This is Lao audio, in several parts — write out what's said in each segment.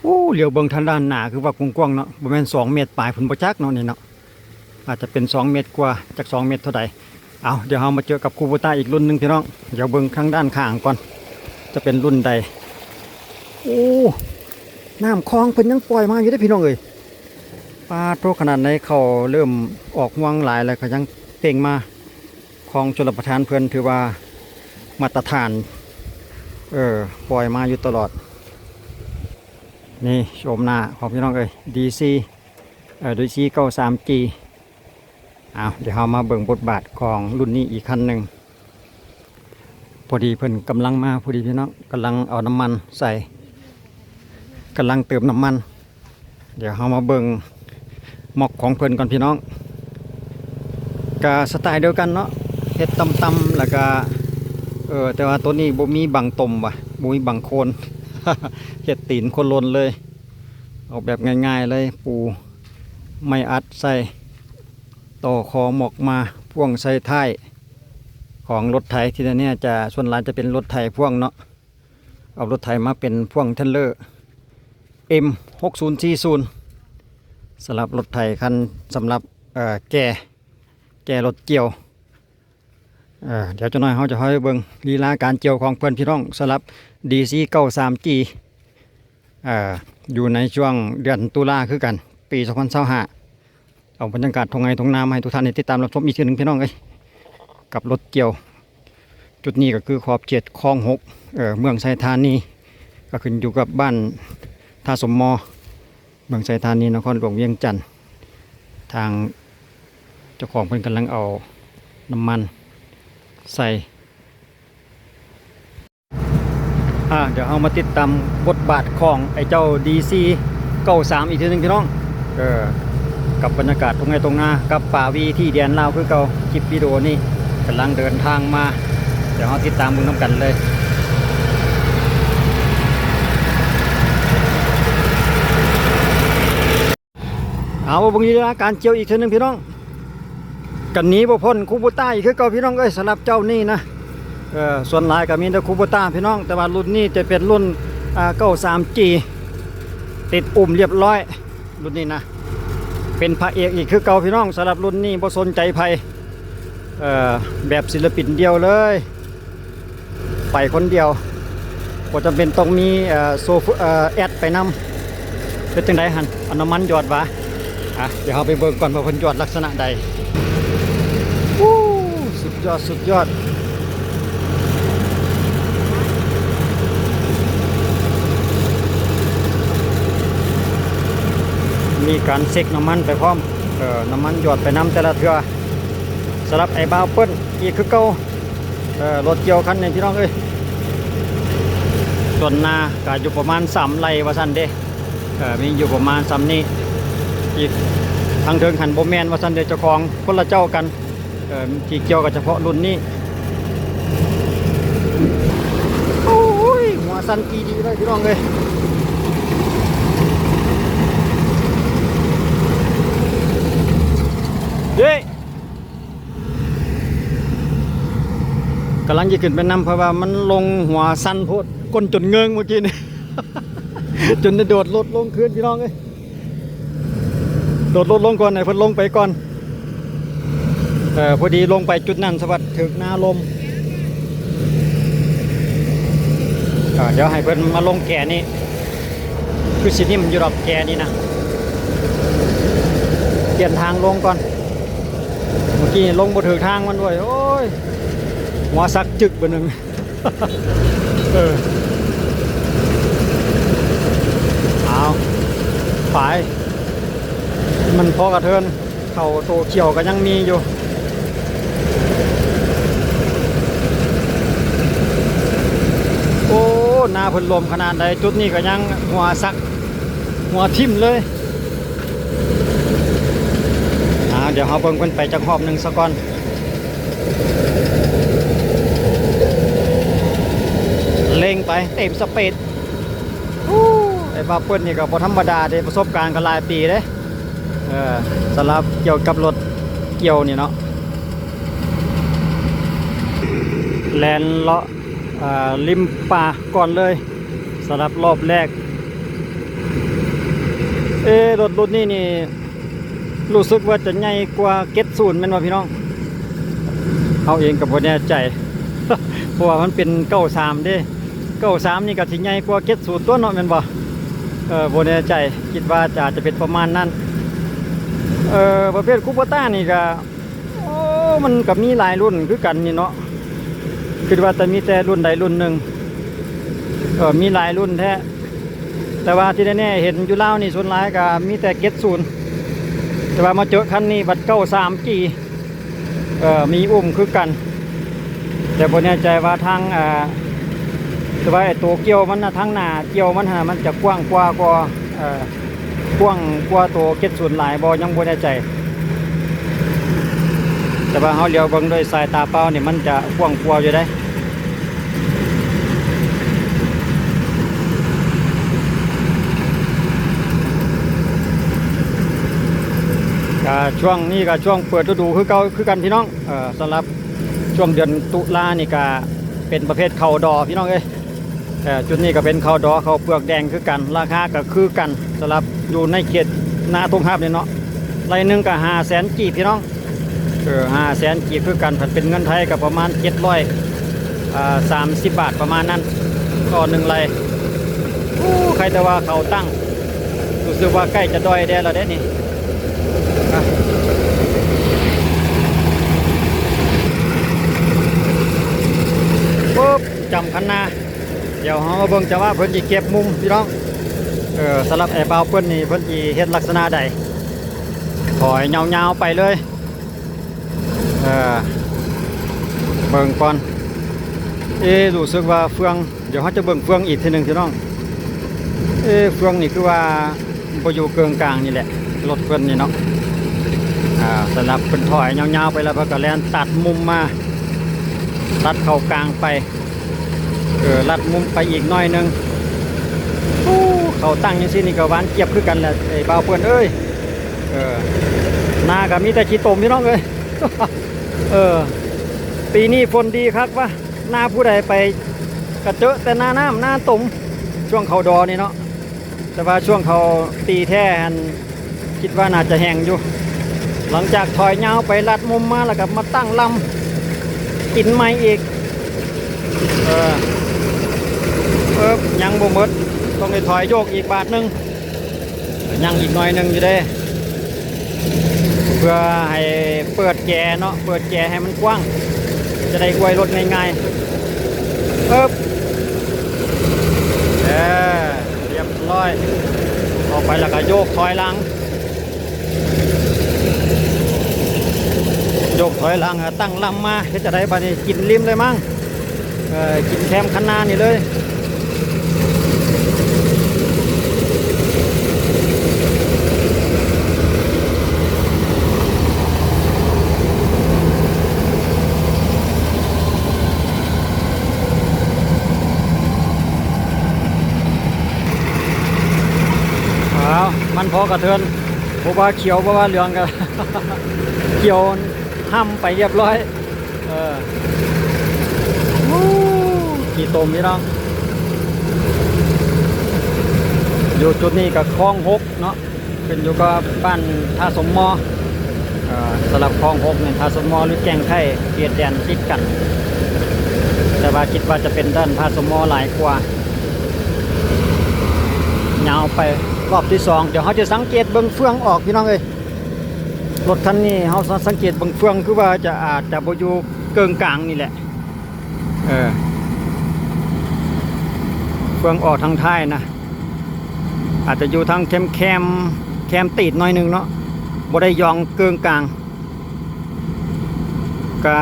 ໂອ້ ຫຼຽວເບິ່ງທາງດ້ານໜ້າຄືວ່າກວ້າງໆເນາະ, ບໍ່ແມ່ນສອງເມດປາຍພຸ້ນບໍ່ຈັກເນາະນີ້ເນາະ, ອາດຈະເປັນສອງເມດກວ່າ ຈັກສອງເມດເທົ່າໃດ. ເອົາ ດຽວເຮົາມາເຈີກັບຄູໂບຕ້າອີກລຸ້ນໜຶ່ງພີ່ນ້ອງ, ດຽວເບິ່ງທາງດ້ານຂ້າງກ່ອນ ຈະເປັນລຸ້ນໃດ. ໂອ້ ນ້ຳຄອງເພິ່ນຍັງປ່ອຍມາຢູ່ເດ້ພີ່ນ້ອງເອີຍ. ປາໂທ້ ຂະໜາດໃນເຂົ້າເລີ່ມອອກຮວງຫຼາຍແລ້ວ ກໍຍັງເປັ່ງມາ. ຄອງຊົນລະປະທານເພິ່ນຖືວ່າມາດຕະຖານ ເອີ ປ່ອຍມາຢູ່ຕະຫຼອດ. ນີ້ໂສມໜ້າຂອງພີ່ນ້ອງເອີຍ ດີຊີ ເອີ ດີຊີ ເກົ້າສາມຈີ. ເອົາ ດຽວເຮົາມາເບິ່ງບົດບາດຂອງລຸ້ນນີ້ອີກຄັນໜຶ່ງ. ພໍດີເພິ່ນກຳລັງມາພໍດີພີ່ນ້ອງ, ກຳລັງເອົານ້ຳມັນໃສ່ ກຳລັງເຕີມນ້ຳມັນ. ດຽວເຮົາມາເບິ່ງມັອກຂອງເພິ່ນກ່ອນພີ່ນ້ອງ. ກະສະໄຕດຽວກັນເນາະ, ເຮັດຕ່ຳໆ ແລ້ວກະ ເອີ ແຕ່ວ່າໂຕນີ້ບໍ່ມີບັງຕົມຫວາ ບໍ່ມີບັງໂຄນ ເຮັດຕີນໂຄນໂລນເລີຍ, ອອກແບບງ່າຍໆເລີຍ, ປູໄມ້ອັດໃສ່ ຕໍ່ຄໍໝອກມາ ພ່ວງໃສ່ທ້າຍຂອງລົດໄຖ. ທີ່ແນ່ໆ ຈະ ສ່ວນຫຼາຍຈະເປັນລົດໄຖພ່ວງເນາະ, ເອົາລົດໄຖມາເປັນພ່ວງເທຣລເລີ ເອັມ ຫົກສູນສີ່ສູນ ສຳລັບລົດໄຖຄັນ ສຳລັບ ເອີ ແກ່ ແກ່ລົດກ່ຽວ. ເອີ ດຽວຈັກໜ້ອຍເຮົາຈະພາໄປເບິ່ງລີລາການກ່ຽວຂອງເພິ່ນພີ່ນ້ອງ ສຳລັບ ດີຊີ ເກົ້າສາມຈີ ເອີ ຢູ່ໃນຊ່ວງເດືອນຕຸລາຄືກັນ ປີສອງພັນຊາວຫ້າ. ເອົາບັນຍາກາດທົ່ງໄຮ່ທົ່ງນາມາໃຫ້ທຸກທ່ານໄດ້ຕິດຕາມຮັບຊົມອີກເທື່ອໜຶ່ງພີ່ນ້ອງເອີຍ ກັບລົດກ່ຽວ. ຈຸດນີ້ກໍຄືຂອບເຂດຄອງຫົກ ເອີ ເມືອງໄຊທານີ, ກໍຂຶ້ນຢູ່ກັບບ້ານທ່າສົມມໍ ເມືອງໄຊທານີ ນະຄອນຫຼວງວຽງຈັນ. ທາງເຈົ້າຂອງເພິ່ນກຳລັງເອົານ້ຳມັນໃສ່. ອາ ດຽວເຮົາມາຕິດຕາມບົດບາດຂອງໄອ້ເຈົ້າ ດີຊີ ເກົ້າສາມ ອີກເທື່ອໜຶ່ງພີ່ນ້ອງ ເອີ ກັບບັນຍາກາດທົ່ງໄຮ່ທົ່ງນາ ກັບປາວີທີ່ແດນລາວຄືເກົ່າ. ຄລິບວິດີໂອນີ້ກຳລັງເດີນທາງມາ, ດຽວເຮົາຕິດຕາມເບິ່ງນຳກັນເລີຍ. ເອົາ ເບິ່ງລີລາການກ່ຽວອີກເທື່ອໜຶ່ງພີ່ນ້ອງ, ກັນໜີບໍ່ພົ້ນຄູໂບຕ້າອີກຄືເກົ່າພີ່ນ້ອງເອີຍ. ສຳລັບເຈົ້ານີ້ນະ ເອີ ສ່ວນຫຼາຍກໍມີແຕ່ຄູໂບຕ້າພີ່ນ້ອງ, ແຕ່ວ່າລຸ້ນນີ້ຈະເປັນລຸ້ນ ອາ ເກົ້າສາມຈີ ຕິດອຸ້ມລຽບຮ້ອຍ. ລຸ້ນນີ້ນະ ເປັນພະເອກອີກຄືເກົ່າພີ່ນ້ອງ. ສຳລັບລຸ້ນນີ້ບໍ່ສົນໃຈໃຜ ເອີ ແບບສິນລະປິນດຽວເລີຍ. ໄປຄົນດຽວ ບໍ່ຈຳເປັນຕ້ອງມີ ເອີ ໂຊເຟີ ເອີ ແອັດໄປນຳ. ເປັນຈັ່ງໃດຫັ້ນ ເອົານ້ຳມັນຢອດຫວາ? ອ່ະ ດຽວເຮົາໄປເບິ່ງກ່ອນວ່າເພິ່ນຢອດລັກສະນະໃດ. ໂອ້ ສຸດຍອດ ສຸດຍອດ. ມີການເຊັກນ້ຳມັນໄປພ້ອມ, ເອີ ນ້ຳມັນຢອດໄປນຳແຕ່ລະເທື່ອ. ສຳລັບໄອ້ບ່າວເປີ້ນອີກຄືເກົ່າ. ເອີ ລົດກ່ຽວຄັນນີ້ພີ່ນ້ອງເອີຍ, ສ່ວນນາກໍຢູ່ປະມານສາມໄຮ່ວ່າຊັ້ນເດ້. ເອີ ມີຢູ່ປະມານສ່ຳນີ້, ອີກທາງເທິງຫັ້ນບໍ່ແມ່ນວ່າຊັ້ນເດ້, ເຈົ້າຂອງຄົນລະເຈົ້າກັນ. ເອີ ທີ່ກ່ຽວກໍສະເພາະລຸ້ນນີ້. ໂອ້ຍ ຫົວສັ່ນອີ່ຫຼີເລີຍພີ່ນ້ອງເອີຍ. ເດ້ ກຳລັງຈະຂຶ້ນໄປນຳ ເພາະວ່າມັນລົງຫົວສັ່ນໂພດ, ກົ້ນຈົນເງິງເມື່ອກີ້ນີ້ ຈົນໄດ້ໂດດລົດລົງຄືນພີ່ນ້ອງເອີຍ. ໂດດລົດລົງກ່ອນ ໃຫ້ເພິ່ນລົງໄປກ່ອນ. ເອີ ພໍດີລົງໄປຈຸດນັ້ນ ສະບັດຖືກນາລົມ. ເອີ ດຽວໃຫ້ເພິ່ນມາລົງແກ່ນີ້. ຄືຊິນິ້ມຢູ່ດອກແກ່ນີ້ນະ. ປ່ຽນທາງລົງກ່ອນ. ເມື່ອກີ້ລົງບໍ່ຖືກທາງມັນດ້ວຍ. ໂອ້ຍ ຫົວສັກຈຶກບາດໜຶ່ງ. ເອີ ເອົາ ໄປ ມັນພໍກະເທີນ, ເຂົ້າໂຕຂຽວກໍຍັງມີຢູ່. ໂອ້ ນາເພິ່ນລົມຂະໜາດໃດ, ຈຸດນີ້ກໍຍັງຫົວສັກ ຫົວຖິ້ມເລີຍ. ອ່າ ດຽວເຮົາເບິ່ງເພິ່ນໄປຈັກຮອບໜຶ່ງສາກ່ອນ. ເລັ່ງໄປເຕັມສະປີດ. ໂອ້ ໄອ້ບ່າວເປີ້ນນີ້ກໍບໍ່ທຳມະດາເດ້, ປະສົບການກໍຫຼາຍປີເດ້. ເອີ ສຳລັບກ່ຽວກັບລົດກ່ຽວນີ້ເນາະ, ແລ່ນເລາະ ເອີ ລິມປ່າກ່ອນເລີຍ ສຳລັບລອບແລກ. ເອ ລົດລຸ້ນນີ້ນີ້ ຮູ້ສຶກວ່າຈະໃຫຍ່ກວ່າເຈັດສູນແມ່ນບໍ່ພີ່ນ້ອງ? ເຮົາເອງກໍບໍ່ແນ່ໃຈ ເພາະວ່າມັນເປັນເກົ້າສາມເດ້ ເກົ້າສາມນີ້ກໍຊິໃຫຍ່ກວ່າເຈັດສູນຕົວະເນາະ ແມ່ນບໍ່? ເອີ ບໍ່ແນ່ໃຈ ຄິດວ່າຈະ ອາດຈະເປັນປະມານນັ້ນ. ເອີ ປະເພດຄູໂບຕ້ານີ້ກໍ ໂອ້ ມັນກໍມີຫຼາຍລຸ້ນຄືກັນນີ້ເນາະ ຄິດວ່າຈະມີແຕ່ລຸ້ນໃດລຸ້ນໜຶ່ງ ເອີ ມີຫຼາຍລຸ້ນແທ້ ແຕ່ວ່າທີ່ແນ່ໆເຫັນຢູ່ລາວນີ້ສ່ວນຫຼາຍກໍມີແຕ່ເຈັດສູນ ແຕ່ວ່າມາເຈີຄັນນີ້ບັດເກົ້າສາມຈີ ເອີ ມີອຸ້ມຄືກັນ ແຕ່ບໍ່ແນ່ໃຈວ່າທາງ ເອີ ແຕ່ວ່າໄອ້ໂຕກ່ຽວມັນນະ ທາງໜ້າກ່ຽວມັນຫັ້ນນະ ມັນຈະກວ້າງກວ່າ ກວ່າ ເອີ ກວ້າງກວ່າໂຕເຈັດສູນຫຼາຍບໍ່ ຍັງບໍ່ແນ່ໃຈ ແຕ່ວ່າເຮົາຫຼຽວເບິ່ງດ້ວຍສາຍຕາເປົ່ານີ້ ມັນຈະກວ້າງກວ່າຢູ່ເດ້. ກະຊ່ວງນີ້ກະຊ່ວງເປີດລະດູຄືເກົ່າຄືກັນພີ່ນ້ອງ ເອີ ສຳລັບຊ່ວງເດືອນຕຸລານີ້ກະເປັນປະເພດເຂົ້າດໍພີ່ນ້ອງເອີຍ. ເອີ ຈຸດນີ້ກໍເປັນເຂົ້າດໍ ເຂົ້າເປືອກແດງຄືກັນ ລາຄາກໍຄືກັນ ສຳລັບຢູ່ໃນເຂດນາທົ່ງຮັບນີ້ເນາະ ໄລ່ໜຶ່ງກໍຫ້າແສນກີບພີ່ນ້ອງ ເອີ ຫ້າແສນກີບຄືກັນ ຄັນເປັນເງິນໄທກໍປະມານເຈັດຮ້ອຍ ເອີ ສາມສິບບາດປະມານນັ້ນ ຕໍ່ໜຶ່ງໄລ່. ໂອ້ ໃຄແຕ່ວ່າເຂົ້າຕັ້ງ ຮູ້ສຶກວ່າໃກ້ຈະດ້ອຍແດ່ແລ້ວເດ້ນີ້ ປຶບ ຈຳຄັນນາ ດຽວເຮົາມາເບິ່ງຈະວ່າເພິ່ນຊິເກັບມຸມພີ່ນ້ອງ ເອີ ສຳລັບໄອ້ບ່າວເພິ່ນນີ້ ເພິ່ນຊິເຮັດລັກສະນະໃດ ຖອຍຍາວໆໄປເລີຍ ເອີ ເບິ່ງກ່ອນ ເອ ຮູ້ສຶກວ່າເຟືອງ ດຽວເຮົາຈະເບິ່ງເຟືອງອີກເທື່ອໜຶ່ງພີ່ນ້ອງ ເອ ເຟືອງນີ້ຄືວ່າ ບໍ່ຢູ່ເກີງກາງນີ້ແຫຼະ ລົດເພິ່ນນີ້ເນາະ ອ່າ ສຳລັບເພິ່ນຖອຍຍາວໆໄປແລ້ວ ເພິ່ນກໍແລ່ນຕັດມຸມມາ ຕັດເຂົ້າກາງໄປ ເອີ ລັດມຸມໄປອີກໜ້ອຍໜຶ່ງ. ໂອ້ ເຂົ້າຕັ້ງຈັ່ງຊີ້ນີ້ກໍຫວານຈຽບຄືກັນແຫຼະ ໄອ້ບ່າວເພິ່ນເອີຍ. ເອີ ນາກໍມີແຕ່ຂີ້ຕົມພີ່ນ້ອງເອີຍ. ເອີ ປີນີ້ຝົນດີຄັກວະ ນາຜູ້ໃດໄປກະເຈີແຕ່ນານ້ຳນາຕົມ ຊ່ວງເຂົ້າດໍນີ້ເນາະ. ແຕ່ວ່າຊ່ວງເຂົາຕີແທ້ຫັ້ນ ຄິດວ່າໜ້າຈະແຫ້ງຢູ່. ຫຼັງຈາກຖອຍຍາວໄປລັດມຸມມາ ແລ້ວກໍມາຕັ້ງລຳກິນໃໝ່ອີກ. ເອີ ເອີ ຍັງບໍ່ໝົດ ຕ້ອງໄດ້ຖອຍໂຍກອີກບາດໜຶ່ງ. ຍັງອີກໜ້ອຍໜຶ່ງຢູ່ເດ້ ເພື່ອໃຫ້ເປີດແຈເນາະ ເປີດແຈໃຫ້ມັນກວ້າງ ຈະໄດ້ອວຍລົດງ່າຍໆ. ເອີບ ເອີ ຮຽບຮ້ອຍ ອອກໄປແລ້ວກໍໂຍກຖອຍຫຼັງ ໂຍກຖອຍຫຼັງ ຕັ້ງລຳມາ ເຮັດຈັ່ງໃດບາດນີ້ ກິນລິມເລີຍມັ້ງ. ເອີ ກິນແຄມຄັນນານີ້ເລີຍ. ອ້າວ ມັນພໍກະເທີນ ບໍ່ວ່າຂຽວ ບໍ່ວ່າເຫຼືອງກະ ຂຽວ ຫ້ຳໄປຮຽບຮ້ອຍ. ເອີ ໂອ້ ຂີ້ຕົມພີ່ນ້ອງ. ຢູ່ຈຸດນີ້ກໍຄອງຫົກເນາະ ຂຶ້ນຢູ່ກັບບ້ານທ່າສົມມໍ. ເອີ ສຳລັບຄອງຫົກນີ້ ທ່າສົມມໍ ຫຼື ແກ້ງໄຂ່ ເຂດແດນຕິດກັນ ແຕ່ວ່າຄິດວ່າຈະເປັນດ້ານທ່າສົມມໍຫຼາຍກວ່າ. ຍາວໄປຮອບທີສອງ ດຽວເຮົາຈະສັງເກດເບິ່ງເຟືອງອອກ ພີ່ນ້ອງເອີຍ. ລົດຄັນນີ້ເຮົາສັງເກດເບິ່ງເຟືອງ ຄືວ່າຈະ ອາດຈະບໍ່ຢູ່ເກີງກາງນີ້ແຫຼະ. ເອີ ເຟືອງອອກທາງທ້າຍນະ ອາດຈະຢູ່ທາງແຄມໆ ແຄມຕີດໜ້ອຍໜຶ່ງເນາະ ບໍ່ໄດ້ຢອງເກີງກາງ. ກະ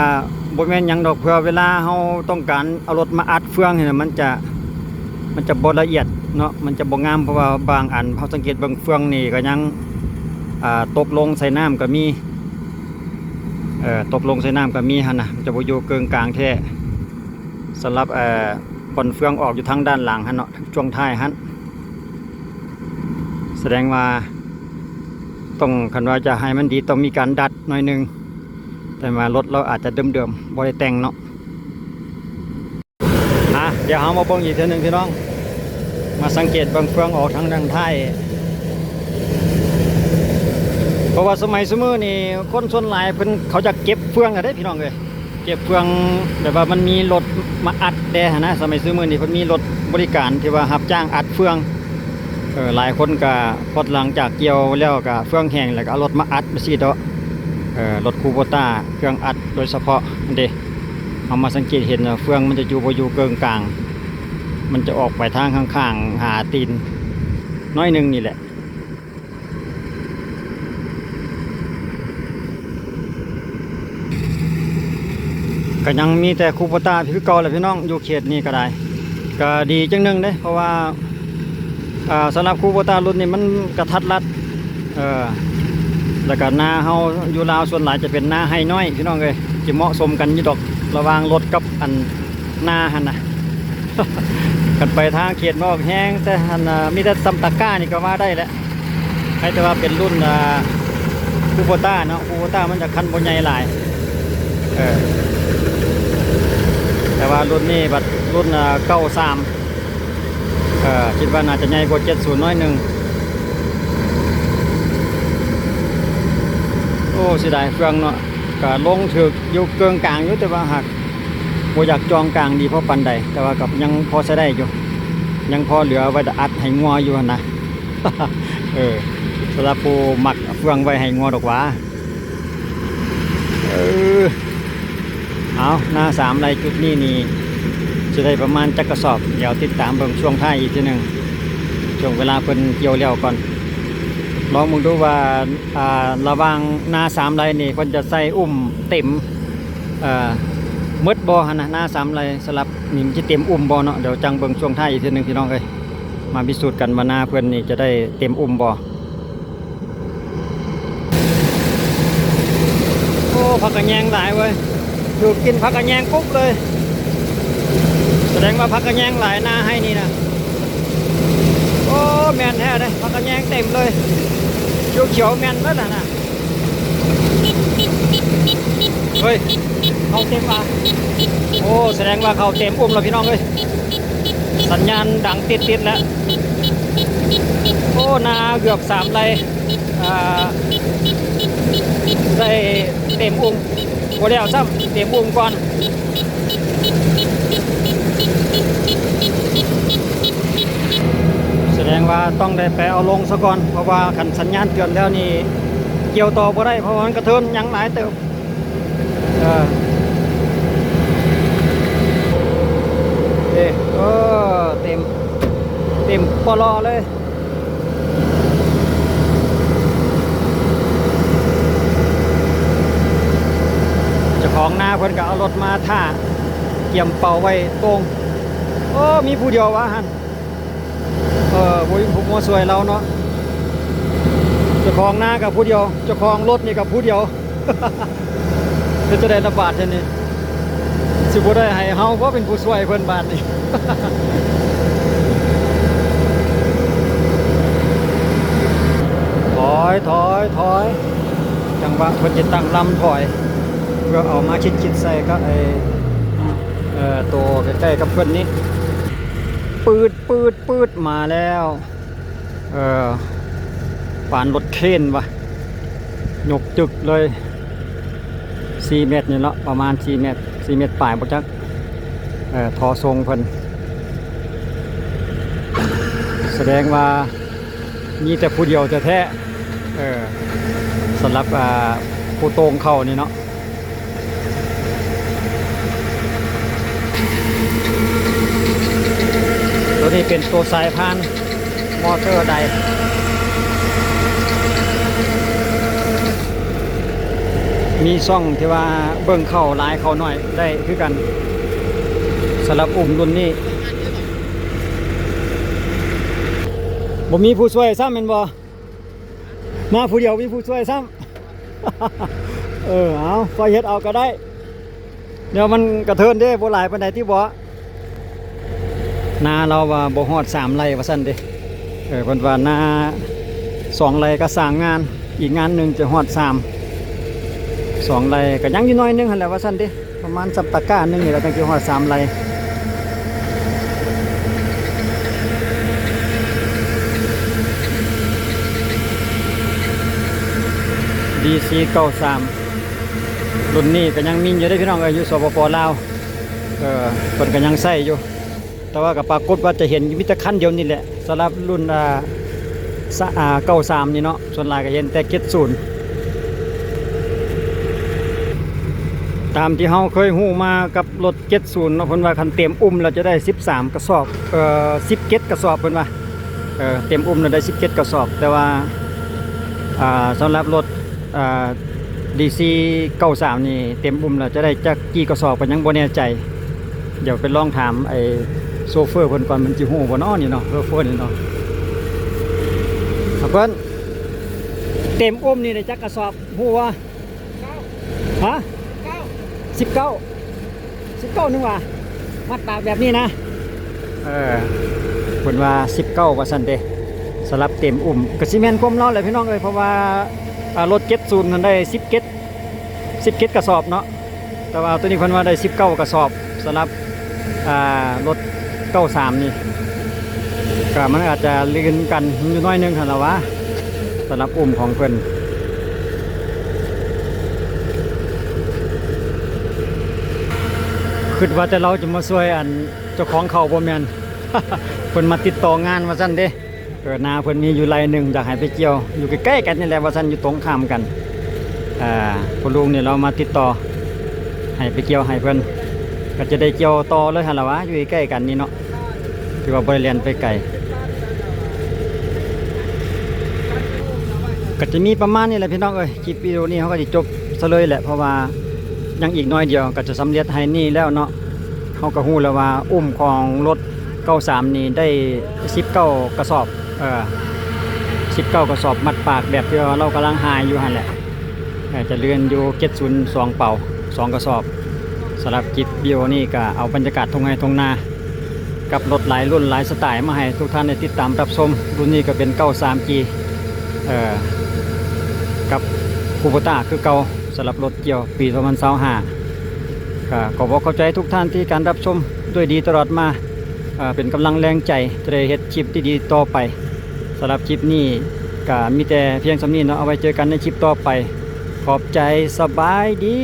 ບໍ່ແມ່ນຫຍັງດອກ ເພື່ອເວລາເຮົາຕ້ອງການເອົາລົດມາອັດເຟືອງນີ້ນະ ມັນຈະ ມັນຈະບໍ່ລະອຽດເນາະ ມັນຈະບໍ່ງາມ ເພາະວ່າບາງອັນເຮົາສັງເກດເບິ່ງເຟືອງນີ້ກໍຍັງ ອ່າ ຕົກລົງໃສ່ນ້ຳກໍມີ ເອີ ຕົກລົງໃສ່ນ້ຳກໍມີຫັ້ນນະ ມັນຈະບໍ່ຢູ່ເກີງກາງແທ້. ສຳລັບ ເອີ ບ່ອນເຟືອງອອກຢູ່ທາງດ້ານຫຼັງຫັ້ນເນາະ ຊ່ວງທ້າຍຫັ້ນ ສະແດງວ່າຕ້ອງ ຄັນວ່າຈະໃຫ້ມັນດີ ຕ້ອງມີການດັດໜ້ອຍໜຶ່ງ ແຕ່ວ່າລົດລາວອາດຈະເດີມໆ ບໍ່ໄດ້ແຕ່ງເນາະ. ອ່ະ ດຽວເຮົາມາເບິ່ງອີກເທື່ອໜຶ່ງ ພີ່ນ້ອງ. ມາສັງເກດເບິ່ງເຟືອງອອກທາງດ້ານທ້າຍ ເພາະວ່າສະໄໝຊຸມື້ນີ້ຄົນສ່ວນຫຼາຍເພິ່ນ ເຂົາຈະເກັບເຟືອງແລ້ວເດ້ພີ່ນ້ອງເອີຍ. ເກັບເຟືອງ ແບບວ່າມັນມີລົດມາອັດແດ່ຫັ້ນນະ. ສະໄໝຊຸມື້ນີ້ເພິ່ນມີລົດບໍລິການທີ່ວ່າຮັບຈ້າງອັດເຟືອງ. ເອີ ຫຼາຍຄົນກະພໍຫຼັງຈາກກ່ຽວແລ້ວກະເຟືອງແຫ້ງແລ້ວກະເອົາລົດມາອັດຈັ່ງຊີ້ເນາະ. ເອີ ລົດຄູໂບຕ້າເຄື່ອງອັດໂດຍສະເພາະເດ້. ເຮົາມາສັງເກດເຫັນວ່າເຟືອງມັນຈະຢູ່ ບໍ່ຢູ່ເກີງກາງ ມັນຈະອອກໄປທາງຂ້າງໆ ຫາຕີນໜ້ອຍໜຶ່ງນີ້ແຫຼະ. ກະຍັງມີແຕ່ຄູໂບຕ້າຄືເກົ່າແຫຼະພີ່ນ້ອງ ຢູ່ເຂດນີ້ກະໄດ້. ກະດີຈັ່ງໜຶ່ງເດ້ ເພາະວ່າ ອ່າ ສຳລັບຄູໂບຕ້າລຸ້ນນີ້ມັນກະທັດລັດ ເອີ ແລ້ວກະນາເຮົາຢູ່ລາວສ່ວນຫຼາຍຈະເປັນນາໄຮ່ນ້ອຍພີ່ນ້ອງເອີຍ. ຈະເໝາະສົມກັນຢູ່ດອກ ລະຫວ່າງລົດກັບອັນນາຫັ້ນນະ. ຄັນໄປທາງເຂດນອກແຮງ ແຕ່ຫັ້ນນະ ມີແຕ່ຊ່ຳຕະກ້ານີ້ກະວ່າໄດ້ແຫຼະ. ໃຫ້ແຕ່ວ່າເປັນລຸ້ນ ອ່າ ຄູໂບຕ້າເນາະ ຄູໂບຕ້າມັນຈະຄັນບໍ່ໃຫຍ່ຫຼາຍ ເອີ ແຕ່ວ່າລຸ້ນນີ້ບັດລຸ້ນ ອ່າ ເກົ້າສາມ ເອີ ຄິດວ່າໜ້າຈະໃຫຍ່ກວ່າເຈັດສູນໜ້ອຍໜຶ່ງ. ໂອ້ ເສຍດາຍເຟືອງເນາະ ກະລົງຖືກຢູ່ເກີງກາງຢູ່ ແຕ່ວ່າຫາກບໍ່ຢາກຈ່ອງກາງດີພໍປານໃດ ແຕ່ວ່າກະຍັງພໍໃຊ້ໄດ້ຢູ່ ຍັງພໍເຫຼືອໄວ້ອັດໃຫ້ງົວຢູ່ຫັ້ນນະ. ເອີ ສຳລັບຜູ້ມັກເຟືອງໄວ້ໃຫ້ງົວດອກຫວາ. ເອີ ເອົາ ນາສາມໄຮ່ຈຸດນີ້ນີ້ ຊິໄດ້ປະມານຈັກກະສອບ ດຽວຕິດຕາມເບິ່ງຊ່ວງທ້າຍອີກເທື່ອໜຶ່ງ ຊ່ວງເວລາເພິ່ນກ່ຽວແລ້ວກ່ອນ. ລອງເບິ່ງດູວ່າ ອ່າ ລະຫວ່າງນາສາມໄຮ່ນີ້ ເພິ່ນຈະໃສ່ອຸ້ມເຕັມ ເອີ ໝົດບໍ່ຫັ້ນນະ ນາສາມໄຮ່ສະຫຼັບນີ້ ມັນຈະເຕັມອຸ້ມບໍ່ເນາະ. ດຽວຈັ່ງເບິ່ງຊ່ວງທ້າຍອີກເທື່ອໜຶ່ງພີ່ນ້ອງເອີຍ. ມາພິສູດກັນວ່ານາເພິ່ນນີ້ຈະໄດ້ເຕັມອຸ້ມບໍ່. ໂອ້ ຜັກກະແຍງຫຼາຍເວີຍ ຖືກກິນຜັກກະແຍງປຸບເລີຍ. ສະແດງວ່າຜັກກະແຍງຫຼາຍນາໄຮ່ນີ້ນະ. ໂອ້ ແມ່ນແທ້ເດ້ ຜັກກະແຍງເຕັມເລີຍ ຂຽວໆ ແມ່ນເບິດຫັ້ນນະ. ເຮີ້ຍ ເຂົ້າເຕັມຫວາ. ໂອ້ ສະແດງວ່າເຂົ້າເຕັມອຸ້ມແລ້ວພີ່ນ້ອງເອີຍ. ສັນຍານດັງຕິດໆ ແລ້ວ. ໂອ້ ນາເກືອບສາມໄຮ່ ອ່າ ໄດ້ເຕັມອຸ້ມ ບໍ່ແລ້ວຊ້ຳ ເຕັມອຸ້ມກ່ອນ. ສະແດງວ່າຕ້ອງໄດ້ໄປເອົາລົງສາກ່ອນ ເພາະວ່າຄັນສັນຍານເຕືອນແລ້ວນີ້ ກ່ຽວຕໍ່ບໍ່ໄດ້ ເພາະວ່າມັນກະເທີນຍັງຫຼາຍເຕີບ. ເອີ ເອີ ເຕັມ ເຕັມປໍລໍເລີຍ. ເຈົ້າຂອງນາເພິ່ນກະເອົາລົດມາຖ້າ ກຽມເປົາໄວ້ໂຕ່ງ. ໂອ້ ມີຜູ້ດຽວຫວາຫັ້ນ. ເອີ ບໍ່ມີຜູ້ມາຊ່ວຍລາວເນາະ. ເຈົ້າຂອງນາກະຜູ້ດຽວ ເຈົ້າຂອງລົດນີ້ກະຜູ້ດຽວ. ເຮັດຈັ່ງໃດລະບາດທີນີ້ ຊິບໍ່ໄດ້ໃຫ້ເຮົາບໍ່ເປັນຜູ້ຊ່ວຍເພິ່ນບາດນີ້. ຖອຍ ຖອຍ ຖອຍ ຈັງຫວະເພິ່ນຈະຕັ້ງລຳຖອຍ ເພື່ອເອົາມາຊິດໆ ໃສ່ກັບໄອ້ ເອີ ໂຕໃກ້ໆ ກັບເພິ່ນນີ້ ປືດ ປືດ ປືດ ມາແລ້ວ. ເອີ ປານລົດເຄນຫວະ ຍົກຈຶກເລີຍ ສີ່ແມັດນີ້ເນາະ ປະມານສີ່ແມັດ ສີ່ແມັດປາຍບໍ່ຈັກ. ເອີ ທໍ່ສົ່ງເພິ່ນ ສະແດງວ່າມີແຕ່ຜູ້ດຽວແທ້ໆ ເອີ ສຳລັບ ອ່າ ຜູ້ໂຕ່ງເຂົ້ານີ້ເນາະ. ໂຕນີ້ເປັນໂຕສາຍພານມໍເຕີໄດ ມີຊ່ອງທີ່ວ່າເບິ່ງເຂົ້າຫຼາຍເຂົ້າໜ້ອຍໄດ້ຄືກັນ ສຳລັບອຸ້ມລຸ້ນນີ້. ບໍ່ມີຜູ້ຊ່ວຍຊ້ຳແມ່ນບໍ່? ມາຜູ້ດຽວມີຜູ້ຊ່ວຍຊ້ຳ. ເອີ ເອົາ ຄ່ອຍເຮັດເອົາກະໄດ້ ດຽວມັນກະເທີນເດ້ ບໍ່ຫຼາຍປານໃດຕິເບາະ. ນາລາວວ່າບໍ່ຮອດສາມໄຮ່ວ່າຊັ້ນເດ້. ເອີ ເພິ່ນວ່ານາສອງໄຮ່ກະສ້າງງານ ອີກງານໜຶ່ງຈະຮອດສາມ ສອງໄຮ່ກະຍັງຢູ່ໜ້ອຍໜຶ່ງຫັ້ນແຫຼະວ່າຊັ້ນເດ້. ປະມານຊຳຕະກ້າໜຶ່ງນີ້ລະ ຈັ່ງຊິຮອດສາມໄຮ່. ດີຊີເກົ້າສາມ ລຸ້ນນີ້ກໍຍັງມີຢູ່ເດ້ພີ່ນ້ອງເອີຍ ຢູ່ ສປປ ລາວ ເອີ ເພິ່ນກໍຍັງໃຊ້ຢູ່ ແຕ່ວ່າກໍປາກົດວ່າຈະເຫັນມີແຕ່ຄັນດຽວນີ້ແຫຼະ ສຳລັບລຸ້ນ ອ່າ ສະ ອ່າ ເກົ້າສາມນີ້ເນາະ ສ່ວນຫຼາຍກໍເຫັນແຕ່ເຈັດສູນ ຕາມທີ່ເຮົາເຄີຍຮູ້ມາກັບລົດເຈັດສູນເນາະ ເພິ່ນວ່າຄັນເຕັມອຸ້ມແລ້ວຈະໄດ້ສິບສາມກະສອບ ເອີ ສິບເຈັດກະສອບເພິ່ນວ່າ ເອີ ເຕັມອຸ້ມແລ້ວໄດ້ສິບເຈັດກະສອບ ແຕ່ວ່າ ອ່າ ສຳລັບລົດ ອ່າ ດີຊີເກົ້າສາມນີ້ເຕັມອຸ້ມແລ້ວຈະໄດ້ຈັກກີ່ກະສອບກໍຍັງບໍ່ແນ່ໃຈ ດຽວໄປລອງຖາມໄອ້ໂຊເຟີເພິ່ນກ່ອນ ມັນຊິຮູ້ບໍ່ເນາະນີ້ເນາະ ໂຊເຟີນີ້ເນາະ ເພິ່ນ ເຕັມອຸ້ມນີ້ໄດ້ຈັກກະສອບຮູ້ບໍ່? ຮະ? ສິບເກົ້າ ສິບເກົ້າ ໜຶ່ງວ່າ ມັດປາກແບບນີ້ນະ ເອີ ເພິ່ນວ່າສິບເກົ້າວ່າຊັ້ນເດ້ ສຳລັບເຕັມອຸ້ມ ກໍຊິແມ່ນຄວາມລາວແຫຼະພີ່ນ້ອງເອີຍ ເພາະວ່າ ອ່າ ລົດເຈັດສູນຫັ້ນໄດ້ສິບເຈັດ ສິບເຈັດກະສອບເນາະ ແຕ່ວ່າໂຕນີ້ເພິ່ນວ່າໄດ້ສິບເກົ້າກະສອບ ສຳລັບ ອ່າ ລົດເກົ້າສາມນີ້ ກໍມັນອາດຈະລື່ນກັນຢູ່ໜ້ອຍໜຶ່ງຫັ້ນລະຫວາ ສຳລັບອຸ້ມຂອງເພິ່ນ ຄິດວ່າແຕ່ລາວຈະມາຊ່ວຍອັນເຈົ້າຂອງເຂົ້າ ບໍ່ແມ່ນ ເພິ່ນມາຕິດຕໍ່ງານວ່າຊັ້ນເດ້. ເອີ ນາເພິ່ນມີຢູ່ໄຮ່ໜຶ່ງ ຢາກໃຫ້ໄປກ່ຽວ ຢູ່ໃກ້ໆກັນນີ້ແຫຼະວ່າຊັ້ນ ຢູ່ຕົງຂ້າມກັນ ອ່າ ພໍ່ລຸງນີ້ລາວມາຕິດຕໍ່ໃຫ້ໄປກ່ຽວໃຫ້ເພິ່ນ ກໍຈະໄດ້ກ່ຽວຕໍ່ເລີຍຫັ້ນລະຫວາ ຢູ່ໃກ້ໆກັນນີ້ເນາະ ຖືວ່າບໍ່ໄດ້ແລ່ນໄປໄກ ກໍຈະມີປະມານນີ້ແຫຼະພີ່ນ້ອງເອີຍ ຄລິບວິດີໂອນີ້ເຮົາກໍຊິຈົບຊະເລີຍແຫຼະ ເພາະວ່າຍັງອີກໜ້ອຍດຽວກໍຈະສຳເລັດໄຮ່ນີ້ແລ້ວເນາະ ເຮົາກໍຮູ້ແລ້ວວ່າອຸ້ມຂອງລົດ ເກົ້າສາມນີ້ໄດ້ສິບເກົ້າກະສອບ ເອີ ສິບເກົ້າກະສອບ ມັດປາກແບບທີ່ວ່າລາວກຳລັງຫາຍຢູ່ຫັ້ນແຫຼະ ເອີ ຈະເລື່ອນຢູ່ເຈັດສູນສອງເປົາ ສອງກະສອບ. ສຳລັບຄລິບວິດີໂອນີ້ກໍເອົາບັນຍາກາດທົ່ງໄຮ່ທົ່ງນາ ກັບລົດຫຼາຍລຸ້ນຫຼາຍສະໄຕມາໃຫ້ທຸກທ່ານໄດ້ຕິດຕາມຮັບຊົມ. ລຸ້ນນີ້ກໍເປັນເກົ້າສາມຈີ ເອີ ກັບຄູໂບຕ້າຄືເກົ່າ ສຳລັບລົດກ່ຽວປີສອງພັນຊາວຫ້າ ກໍຂໍບອກຂອບໃຈທຸກທ່ານທີ່ການຮັບຊົມດ້ວຍດີຕະຫຼອດມາ. ເປັນກຳລັງແຮງໃຈຈະໄດ້ເຮັດຄລິບດີໆຕໍ່ໄປ. ສຳລັບຄລິບນີ້ກໍມີແຕ່ພຽງສ່ຳນີ້ເນາະ, ເອົາໄວ້ເຈີກັນໃນຄລິບຕໍ່ໄປ. ຂອບໃຈ, ສະບາຍດີ.